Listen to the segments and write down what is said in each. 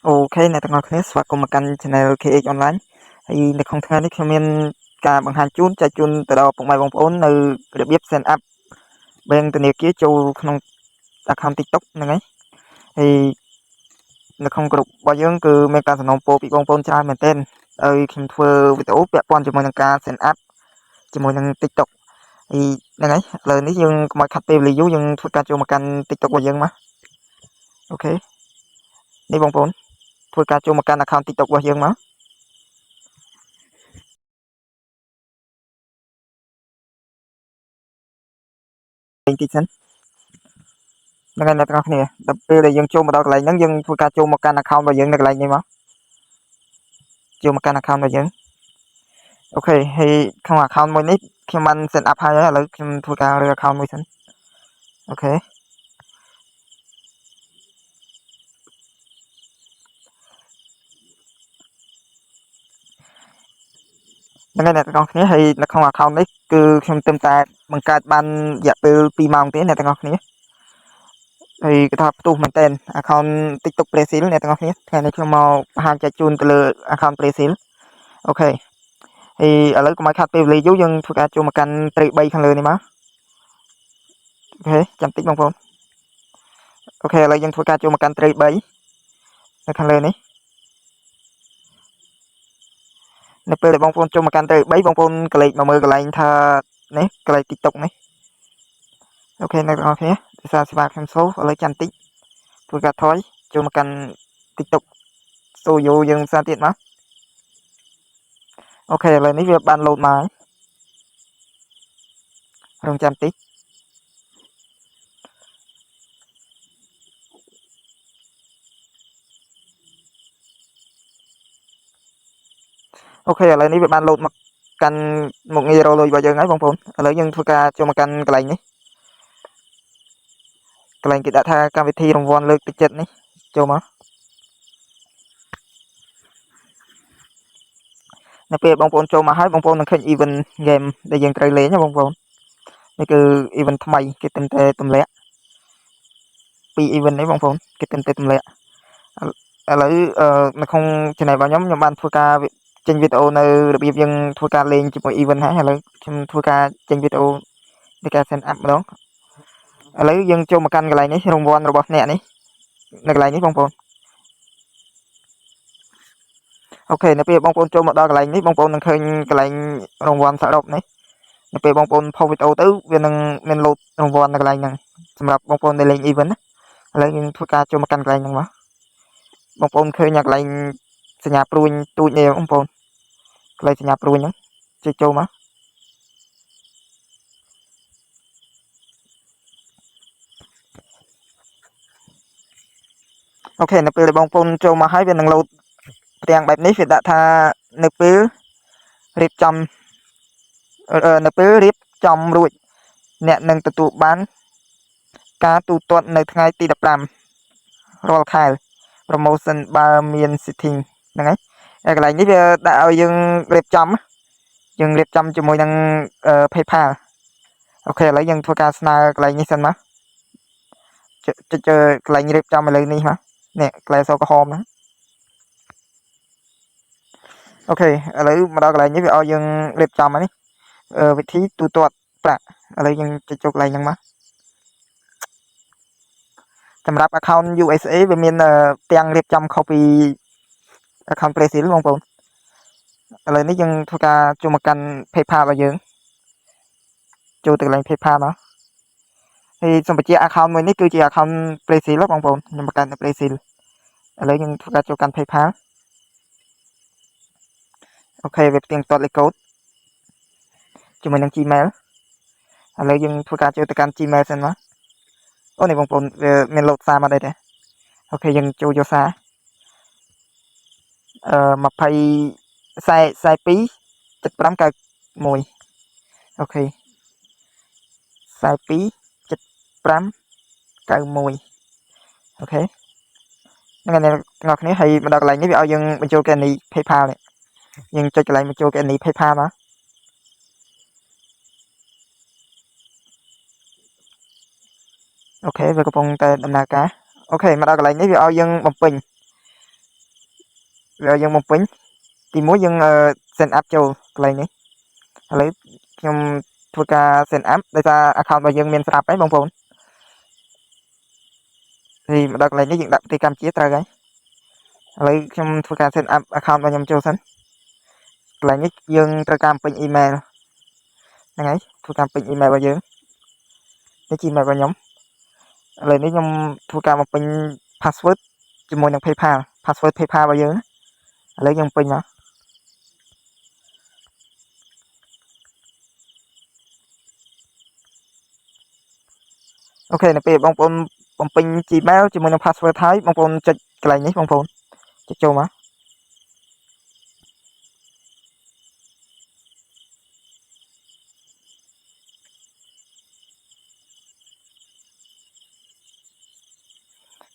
OK អ្នកទាំងអស់គ្នាស្វាគមន៍មកកាន់ Channel KH Online ហើយនៅក្នុងថ្ងៃនេះខ្ញុំមានការបង្ហាញជូនចែកជូនទៅដល់ពុកម៉ែបងប្អូននៅរបៀប set up bank ធនាគារចូលក្នុង account TikTok ហ្នឹងហើយហើយនៅក្នុងក្រុមរបស់យើងគឺមានការសំណូមពរពីបងប្អូនច្រើនមែនទែនហើយខ្ញុំធ្វើវីដេអូពាក់ព័ន្ធជាមួយនឹងការ set up ជាមួយនឹង TikTok ហើយហ្នឹងហើយឥឡូវនេះយើងកុំឲ្យខាត់ពេលវេលាយូរយើងធ្វើការចូលមកកាន់ TikTok របស់យើងមក OK នេះបងប្អូនធ្វើការចូលមកកាន់ account TikTok របស់យើងមកតិចសិនហ្នឹងហើយអ្នកទាំងអស់គ្នាដល់ពេលដែលយើងចូលមកដល់កន្លែងហ្នឹងយើងធ្វើការចូលមកកាន់ account របស់យើងនៅកន្លែងនេះមកចូលមកកាន់ account របស់យើង OK ហើយក្នុង account មួយនេះខ្ញុំបាន set up ហើយឥឡូវខ្ញុំធ្វើការរើ account មួយសិន OK ហ្នឹងហើយអ្នកទាំងអស់គ្នាហើយនៅក្នុង account នេះគឺខ្ញុំទើបតែបង្កើតបានរយៈពេល2ម៉ោងទេអ្នកទាំងអស់គ្នាហើយគេថាផ្ទុះមែនតើ account TikTok Brazil អ្នកទាំងអស់គ្នាថ្ងៃនេះខ្ញុំមកបង្ហាញចែកជូនទៅលើ account Brazil OK ហើយឥឡូវកុំឲ្យខាត់ពេលវេលាយូរយើងធ្វើការចូលមកកាន់ត្រី3ខាងលើនេះមក OK ចាំតិចបងប្អូន OK ឥឡូវយើងធ្វើការចូលមកកាន់ត្រី3នៅខាងលើនេះនៅពេលដែលបងប្អូនចូលមកកាន់ត្រី3បងប្អូនក្រឡេកមកមើលកន្លែងថានេះកន្លែង TikTok នេះ OK អ្នកទាំងអស់គ្នាដោយសារសេវាខ្ញុំសូឥឡូវចាំតិចធ្វើការថយចូលមកកាន់ TikTok Studio យើងសារទៀតមក OK ឥឡូវនេះវាបានលោតមកហើយរងចាំតិច OK ឥឡូវនេះវាបានលោតមកកាន់មុខងាររកលុយរបស់យើងហើយបងប្អូនឥឡូវយើងធ្វើការចូលមកកាន់កន្លែងនេះកន្លែងគេដាក់ថាកម្មវិធីរង្វាន់លើកទឹកចិត្តនេះចូលមកនៅពេលបងប្អូនចូលមកហើយបងប្អូននឹងឃើញ event game ដែលយើងត្រូវលេងណាបងប្អូននេះគឺ event ថ្មីគេទើបតែទម្លាក់ពី event នេះបងប្អូនគេទើបតែទម្លាក់ឥឡូវនៅក្នុង channel របស់ខ្ញុំខ្ញុំបានធ្វើការចេញវីដេអូនៅរបៀបយើងធ្វើការលេងជាមួយ event ហើយឥឡូវខ្ញុំធ្វើការចេញវីដេអូនៃការ set up ម្ដងឥឡូវយើងចូលមកកាន់កន្លែងនេះរង្វាន់របស់អ្នកនេះនៅកន្លែងនេះបងប្អូន OK នៅពេលបងប្អូនចូលមកដល់កន្លែងនេះបងប្អូននឹងឃើញកន្លែងរង្វាន់សរុបនេះនៅពេលបងប្អូនផុសវីដេអូទៅវានឹងមានលោតរង្វាន់នៅកន្លែងហ្នឹងសម្រាប់បងប្អូនដែលលេង event ណាឥឡូវយើងធ្វើការចូលមកកាន់កន្លែងហ្នឹងមកបងប្អូនឃើញកន្លែងសញ្ញាព្រួញទូចនេះបងប្អូនកន្លែងសញ្ញាព្រួញហ្នឹងចុចចូលមក OK នៅពេលដែលបងប្អូនចូលមកហើយវានឹងលោតផ្ទាំងបែបនេះវាដាក់ថានៅពេលរៀបចំនៅពេលរៀបចំរួចអ្នកនឹងទទួលបានការទូទាត់នៅថ្ងៃទី15រាល់ខែ promotion បើមាន setting ហ្នឹងហើយកន្លែងនេះវាដាក់ឲ្យយើងរៀបចំយើងរៀបចំជាមួយនឹង PayPal OK ឥឡូវយើងធ្វើការស្នើកន្លែងនេះសិនមកចុចកន្លែងរៀបចំឥឡូវនេះមកនេះកន្លែងសក្រហមហ្នឹង OK ឥឡូវមកដល់កន្លែងនេះវាឲ្យយើងរៀបចំហើយនេះវិធីទូទាត់ប្រាក់ឥឡូវយើងចុចចូលកន្លែងហ្នឹងមកសម្រាប់ account USA វាមានផ្ទាំងរៀបចំខុសពី account Brazil បងប្អូនឥឡូវនេះយើងធ្វើការចូលមកកាន់ PayPal របស់យើងចូលទៅកន្លែង PayPal មកហើយសម្រាប់ជា account មួយនេះគឺជា account Brazil បងប្អូនខ្ញុំបង្កើតនៅ Brazil ឥឡូវយើងធ្វើការចូលកាន់ PayPal OK វាផ្ទៀងផ្ទាត់លេខកូដជាមួយនឹង Gmail ឥឡូវយើងធ្វើការចូលទៅកាន់ Gmail សិនមកអូនេះបងប្អូនវាមានលោតសារមកដែរទេ OK យើងចូលយកសារអឺ20 42 75 91 OK 42 75 91 OK ហ្នឹងហើយអ្នកទាំងអស់គ្នាហើយមកដល់កន្លែងនេះវាឲ្យយើងបញ្ចូលគណនី PayPal នេះយើងចុចកន្លែងបញ្ចូលគណនី PayPal មក OK វាកំពុងតែដំណើរការ OK មកដល់កន្លែងនេះវាឲ្យយើងបំពេញ វាឲ្យយើងបំពេញទីមួយយើង sign up ចូលកន្លែងនេះឥឡូវខ្ញុំធ្វើការ sign up ដោយសារ account របស់យើងមានស្រាប់ហើយបងប្អូនហើយមកដល់កន្លែងនេះយើងដាក់ប្រទេសកម្ពុជាត្រូវហើយឥឡូវខ្ញុំធ្វើការ sign up account របស់ខ្ញុំចូលសិនកន្លែងនេះយើងត្រូវការបំពេញ email ហ្នឹងហើយធ្វើការពេញ email របស់យើងនេះជា email របស់ខ្ញុំឥឡូវនេះខ្ញុំធ្វើការបំពេញ password ជាមួយនឹង PayPal password PayPal របស់យើងឥឡូវយើងពេញមក OK នៅពេលបងប្អូនបំពេញ Gmail ជាមួយនឹង password ហើយបងប្អូនចុចកន្លែងនេះបងប្អូនចុចចូលមក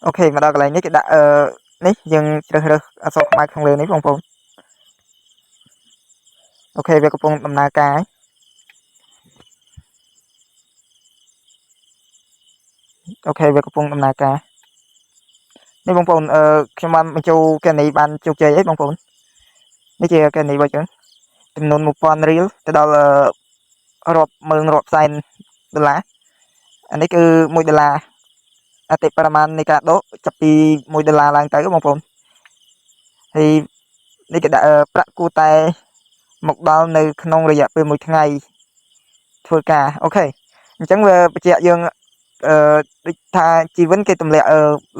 OK មកដល់កន្លែងនេះគេដាក់អឺនេះយើងជ្រើសរើសអក្សរខ្មែរខាងលើនេះបងប្អូន OK វាកំពុងដំណើរការហើយ OK វាកំពុងដំណើរការនេះបងប្អូនអឺខ្ញុំបានបញ្ចូលគណនីបានជោគជ័យអីបងប្អូននេះជាគណនីរបស់យើងចំនួន1000រៀលទៅដល់រាប់ម៉ឺនរាប់សែនដុល្លារអានេះគឺ1ដុល្លារអតិបរមានៃការដកចាប់ពី1ដុល្លារឡើងទៅបងប្អូនហើយនេះគេដាក់ប្រាក់គួរតែមកដល់នៅក្នុងរយៈពេល1ថ្ងៃធ្វើការ OK អញ្ចឹងវាបញ្ជាក់យើងអឺដូចថាជីវិនគេទម្លាក់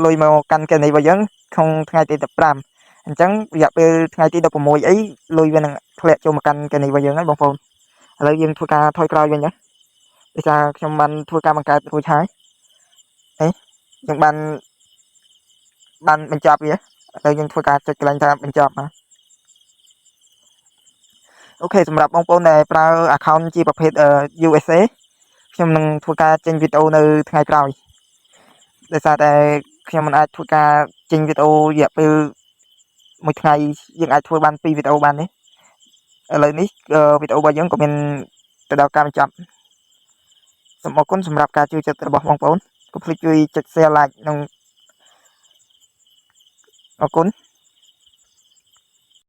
លុយមកកាន់គណនីរបស់យើងក្នុងថ្ងៃទី15អញ្ចឹងរយៈពេលថ្ងៃទី16អីលុយវានឹងធ្លាក់ចូលមកកាន់គណនីរបស់យើងហើយបងប្អូនឥឡូវយើងធ្វើការថយក្រោយវិញណាដោយសារខ្ញុំបានធ្វើការបង្កើតរួចហើយអេយើងបានបានបញ្ចប់វាឥឡូវយើងធ្វើការចុចកន្លែងថាបញ្ចប់មក OK សម្រាប់បងប្អូនដែលប្រើ account ជាប្រភេទ USA ខ្ញុំនឹងធ្វើការចេញវីដេអូនៅថ្ងៃក្រោយដោយសារតែខ្ញុំមិនអាចធ្វើការចេញវីដេអូរយៈពេលមួយថ្ងៃយើងអាចធ្វើបាន2វីដេអូបានទេឥឡូវនេះវីដេអូរបស់យើងក៏មានទៅដល់ការបញ្ចប់សូមអរគុណសម្រាប់ការជួយចិត្តរបស់បងប្អូនកុំភ្លេចជួយចុច share like និងអរគុណ។